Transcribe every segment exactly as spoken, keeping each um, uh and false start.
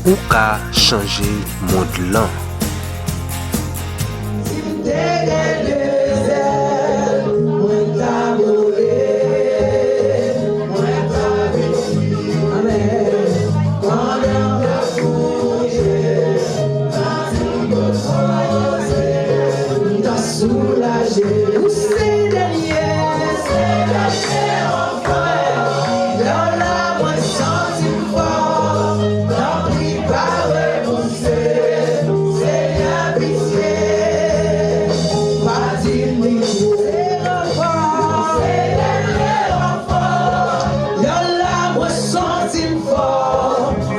Ou ka chanje mond lan. Si m te gen de zèl, mwen ta vole, mwen ta vole. Amèn. Pandan m ap bouje, m ap poze, m ta soulaje. Ou se dènye, ou se dènye. Lè w la, mwen santi m fò. Tanpri, pa repouse. Senyè, pitye. Pa di m li twò. Se dènye ranfò. Lè w la, mwen santi m fò.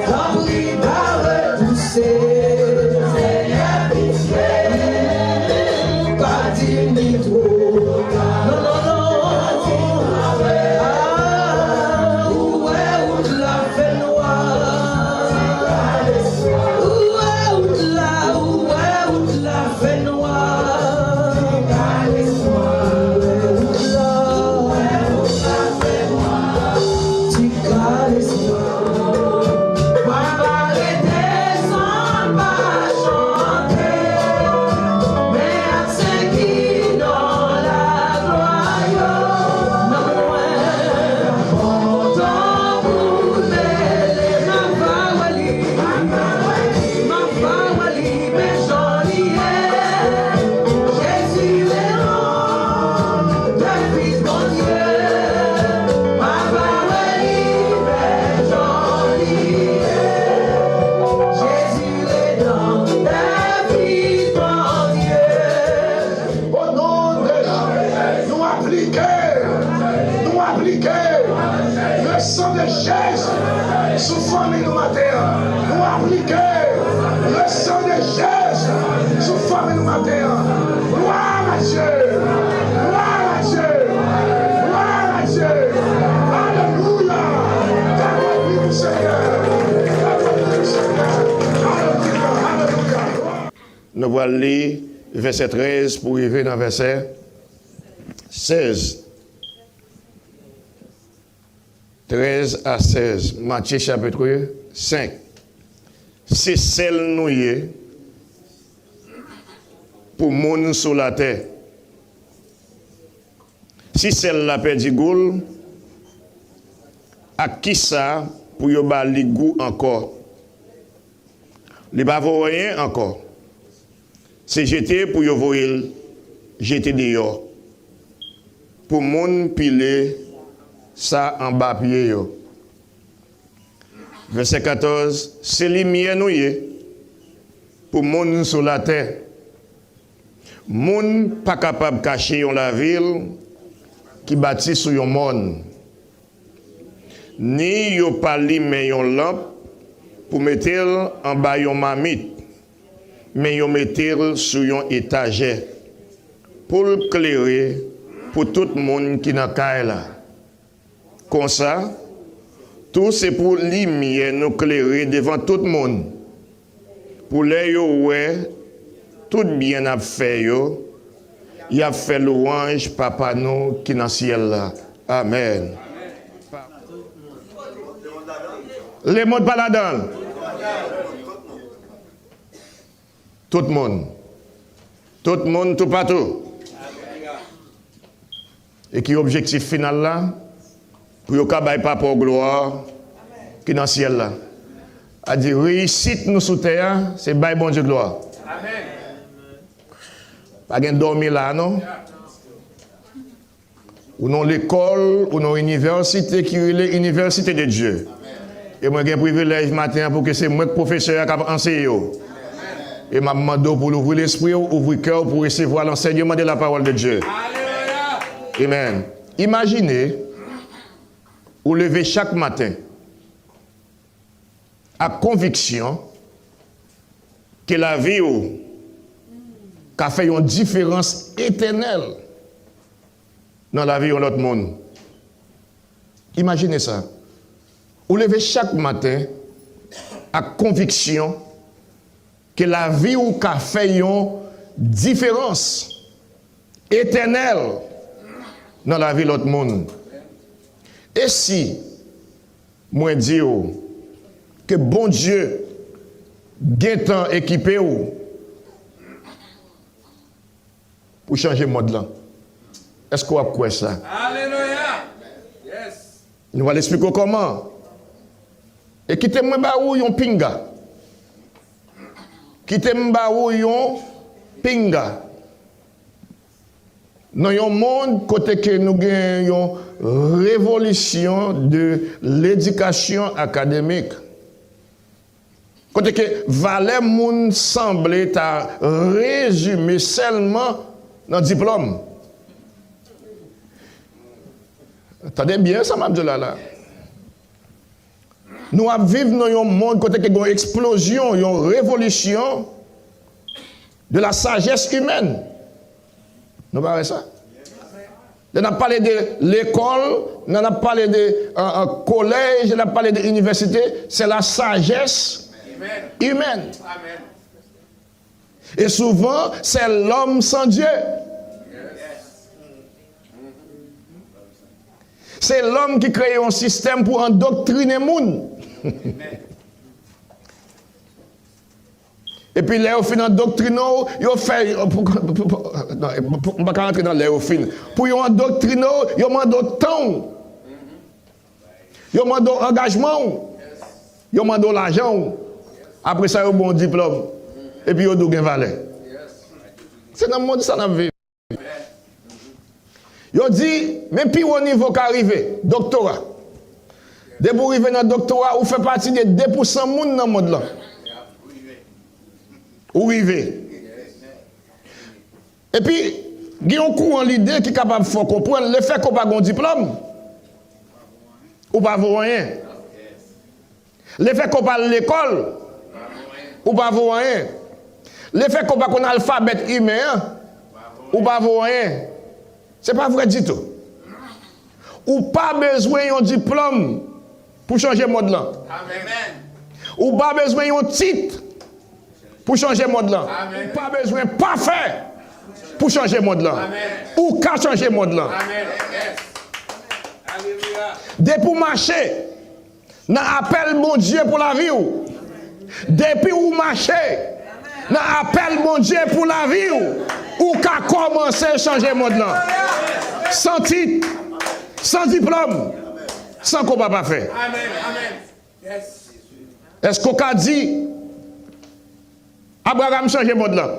Tanpri, pa repouse. Senyè, pitye. Pa di m li twò. Non, non, non. Ah, ou wè wout la fè nwa. Ou wè wout la, ou wè wout la fè nwa. Ou wè wout la. Ti ka lespwa. Mwen pa rete san pa chante. Men ak sen ki nan laglwa yo. Nan mwen, kontan pou l mele. M ap ba w li. M ap ba w li, men jan li ye. Jezi le non de Fis Bondye. M ap ba w li, men jan li ye. Jezi le non de Fis Bondye. O non de Jezi, nou aplike, nou aplike le san de Jezi sou fanmi nou maten an. Nou aplike le san de Jezi sou fanmi nou maten an. Glwa a Dye! Glwa a Dye! Glwa a Dye! Alelouya! Ka glwa pou Senyè! Ka glwa pou Senyè! Alelouya! Alelouya! Nou pral li vèsè trèz pou rive nan vèsè sèz. Trèz a sèz, Matye chapit senk. Se sèl nou ye pou moun sou latè. Si sèl la pèdi gou l, ak kisa pou yo ba li gou ankò? Li pa vo anyen ankò. Se jete pou yo voye l jete deyò, pou moun pile sa anba pye yo. Vèsè katòz, se limyè nou ye pou moun sou latè. Moun pa kapab kache yon lavil ki bati sou yon mòn. Ni yo pa limen yon lanp pou mete l anba yon mamit, men yo mete l sou yon etajè pou l klere pou tout moun ki nan kay la. Konsa, tou se pou limyè nou klere devan tout moun, pou lè yo wè tout byen n ap fè yo, y ap fè lwanj Papa nou ki nan syèl la. Amèn. Lemonn pa ladan l. Tout moun. Tout moun, toupatou. E ki objektif final la? Pou yo ka bay Papa w glwa ki nan syèl la. A di, reyisit nou sou tè a, se bay Bondye glwa. Pa gen dòmi la, non. Ou nan lekòl, ou nan inivèsite ki rele Université de Dieu. E mwen gen privilèj maten an pou ke se mwen k pwofesè a k ap anseye w. E m ap mande w pou w louvri lespri w, ouvri kè w pou w resevwa lansèyman de la parole de Dieu. Amen. Imajine ou leve chak maten ak konviksyon ke lavi w ka fè yon diferans etènèl nan lavi yon lòt moun. Imajine sa. Ou leve chak maten ak konviksyon ke lavi w ka fè yon diferans etènèl nan lavi lòt moun. E si mwen di w ke Bondye gentan ekipe w pou chanje mond lan. Èske w ap kwè sa? Alelouya! Yes! Nou va eksplike w kòman. E kite mwen ba ou yon pinga. Kite m ba ou yon pinga. Nan yon mond kote ke nou gen yon revolisyon de ledikasyon akademik, kote ke valè moun sanble ta rezime sèlman nan diplòm. Tande byen sa m ap di w la la. Nou ap viv nan yon mond kote ke gen yon eksplozyon, yon revolisyon de la sagesse humaine. Nou pa wè sa? Lè n ap pale de lekòl, lè n ap pale de, euh, euh, kolèj, lè n ap pale de inivèsite, c'est la sagesse humaine. E souvan, c'est l'homme sans Dieu. Se lòm ki kreye yon sistèm pou andoktrine moun. Epi lè yo fin andoktrine w, yo fè, non, m pa ka rantre nan lè yo fin. Pou yo andoktrine w, yo mande w tan w. Yo mande w angajman w. Yo mande w lajan w. Apre sa, yo ba w diplòm. Epi yo di w gen valè. Se nan mond sa n ap viv. Yo di, men pi wo nivo w ka rive, doktora. Depi w rive nan doktora, ou fè pati de de pousan moun nan mond lan. Ou rive. Epi, gen yon kouran lide ki kapab fè w konprann, lefètke w pa gen yon diplòm, ou pa vo anyen. Lefètke w pa al lekòl, ou pa vo anyen. Lefètke w pa konn alfabè imen an, ou pa vo anyen. Se pa vre ditou. Ou pa bezwen yon diplòm pou chanje mond lan. Ou pa bezwen yon tit pou chanje mond lan. Ou pa bezwen pafè pou chanje mond lan. Ou ka chanje mond lan. Depi w mache nan apèl Bondye pou lavi w, depi w mache nan apèl Bondye pou lavi w, ou ka kòmanse chanje mond lan. San tit, san diplòm, san konba pa fè. Èske w ka di, Abraram chanje mond lan?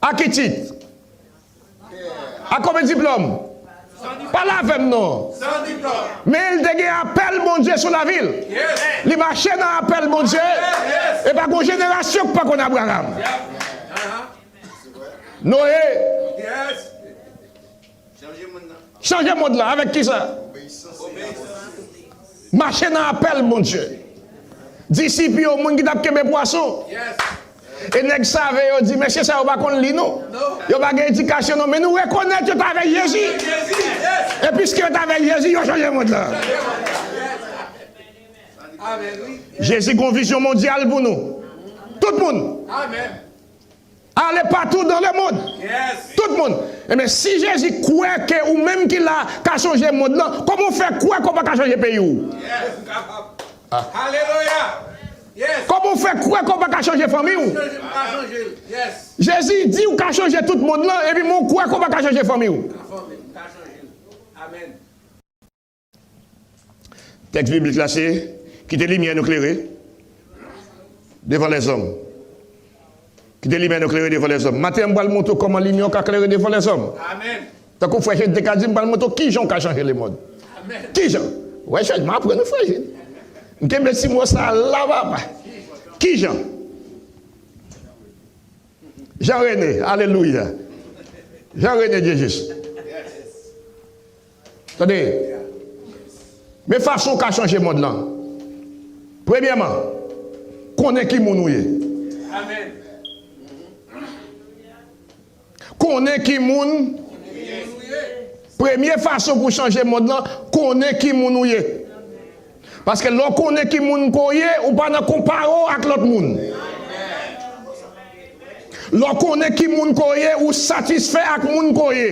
A ki tit? A konbyen diplòm? Pale avè m non. Men li te gen apèl Bondye sou lavi l. Li mache nan apèl Bondye. E pa gon jenerasyon k pa konn Abraram. Noye. Chanje mond lan avèk kisa? Mache nan apèl Bondye. Disip yo, moun ki t ap kenbe pwason. E nèg save yo di, mesye sa yo pa konn li non. Yo pa gen edikasyon non, men nou rekonèt yo t avèk Jezi. E piske yo t avèk Jezi, yo chanje mond lan. Jezi gen yon vizyon mondyal pou nou. Tout moun. Ale patou dans le monde. Tout moun. Ebyen, si Jezi kwè ke ou menm ki la ka chanje mond lan, kòman w fè kwè ke w pa ka chanje peyi w? Alelouya. Kòman w fè kwè ke w pa ka chanje fanmi w? Jezi di ou ka chanje tout mond lan, epi men w kwè ke w pa ka chanje fanmi w. Tèks biblik la se, kite limyè nou klere devan lèzòm. Kite limyè nou klere devan lèzòm. Maten an, m pral montre w kòman limyè w ka klere devan lèzòm. Tankou frè Jed te ka di, m pral montre w kijan w ka chanje lemonn. Kijan? Wè, Jed, m aprann ou, frè Jed. M kenbe ti mo sa la, papa. Kijan? Jean René, alelouya. Jean René Dieujuste. Tande. Men fason w ka chanje mond lan. Premyèman, konnen ki moun ou ye. Konnen ki moun. Premye fason pou chanje mond lan, konnen ki moun ou ye. Paske lè w konnen ki moun ke w ye, ou pa nan konpare w ak lòt moun. Lè w konnen ki moun ke w ye, ou satisfè ak moun ke w ye.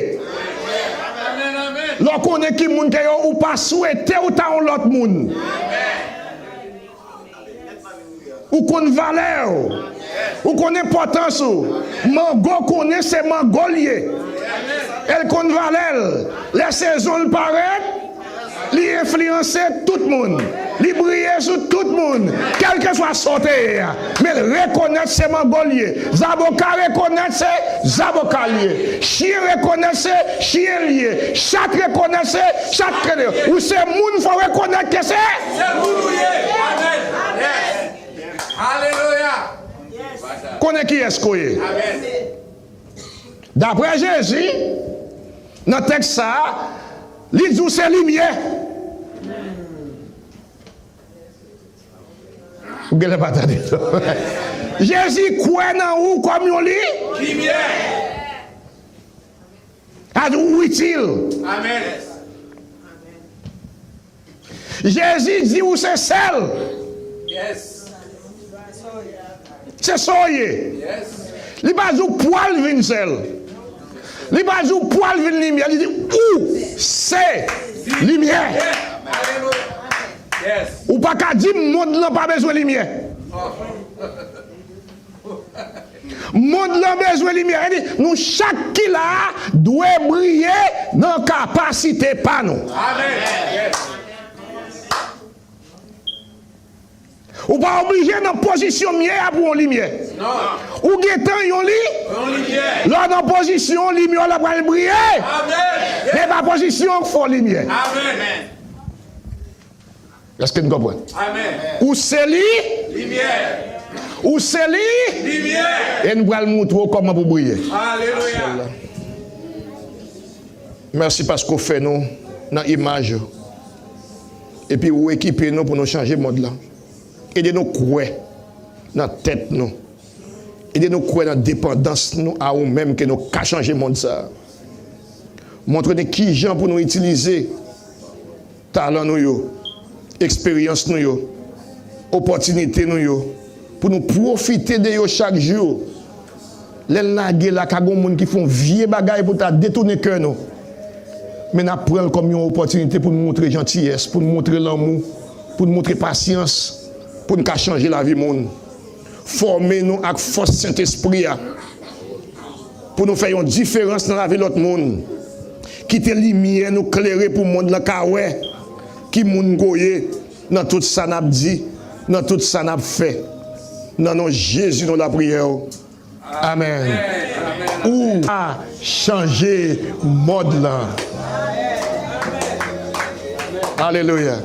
Lè w konnen ki moun ke w ye, ou pa swete w ta yon lòt moun. Ou konn valè w. Ou konn enpòtans ou. Mango konnen se mango l ye. E l konn valè l. Lè sezon l parèt, li enfliyanse tout moun. Li briye sou tout moun. Kèlkeswa sa w te ye a. Men l rekonèt se mango l ye. Zaboka rekonèt se zaboka l ye. Chyen rekonèt se chyen l ye. Chat rekonèt se chat l ye. Ou se moun, fò w rekonèt ke se. Se moun ou ye. Amèn. Alelouya. Konnen kiyès ke w ye. Amèn. Daprè Jezi, nan tèks sa a, li di w se limyè. Ou genlè pa tande. Jezi kwè nan ou kòm yon li. Limyè. Sa di w itil. Amèn. Jezi di w se sèl. Yes. Se sa w ye. Yes. Li pa di w pwal vin sèl. Li pa di w pwal vin limyè. Li di ou se limyè. Alelouya. Yes. Ou pa ka di m mond lan pa bezwen limyè. Mond lan bezwen limyè. Sa di, nou chak ki la a dwe briye nan kapasite pa nou. Amèn. Ou pa oblije nan pozisyon m ye a pou w limyè. Non. Ou gentan yon li. Yon limyè. Lè w nan pozisyon limyè w la pral briye. Amèn. Men pa pozisyon an k fè w limyè. Amèn. Èske n konprann? Amèn. Ou se li. Limyè. Ou se li. Limyè. E n pral montre w kòman pou w briye. Alelouya. Mèsi paske w fè nou nan imaj ou. Epi ou ekipe nou pou nou chanje mond lan. Ede nou kwè nan tèt nou. Ede nou kwè nan depandans nou a ou menm ke nou ka chanje mond sa a. Montre nou kijan pou nou itilize talan nou yo, eksperyans nou yo, opòtinite nou yo, pou nou pwofite de yo chak jou. Lè n lage la, ka gon moun ki fè yon vye bagay pou ta detounen kè nou. Men n ap pran l kòm yon opòtinite pou n montre jantiyès, pou n montre lanmou, pou n montre pasyans, pou n ka chanje lavi moun. Fòme nou ak fòs Sentespri a pou nou fè yon diferans nan lavi lòt moun. Kite limyè nou klere pou mond lan ka wè ki moun ke w ye nan tout sa n ap di, nan tout sa n ap fè. Nan non Jezi nou lapriyè w. Amèn. Ou a chanje mond lan. Alelouya.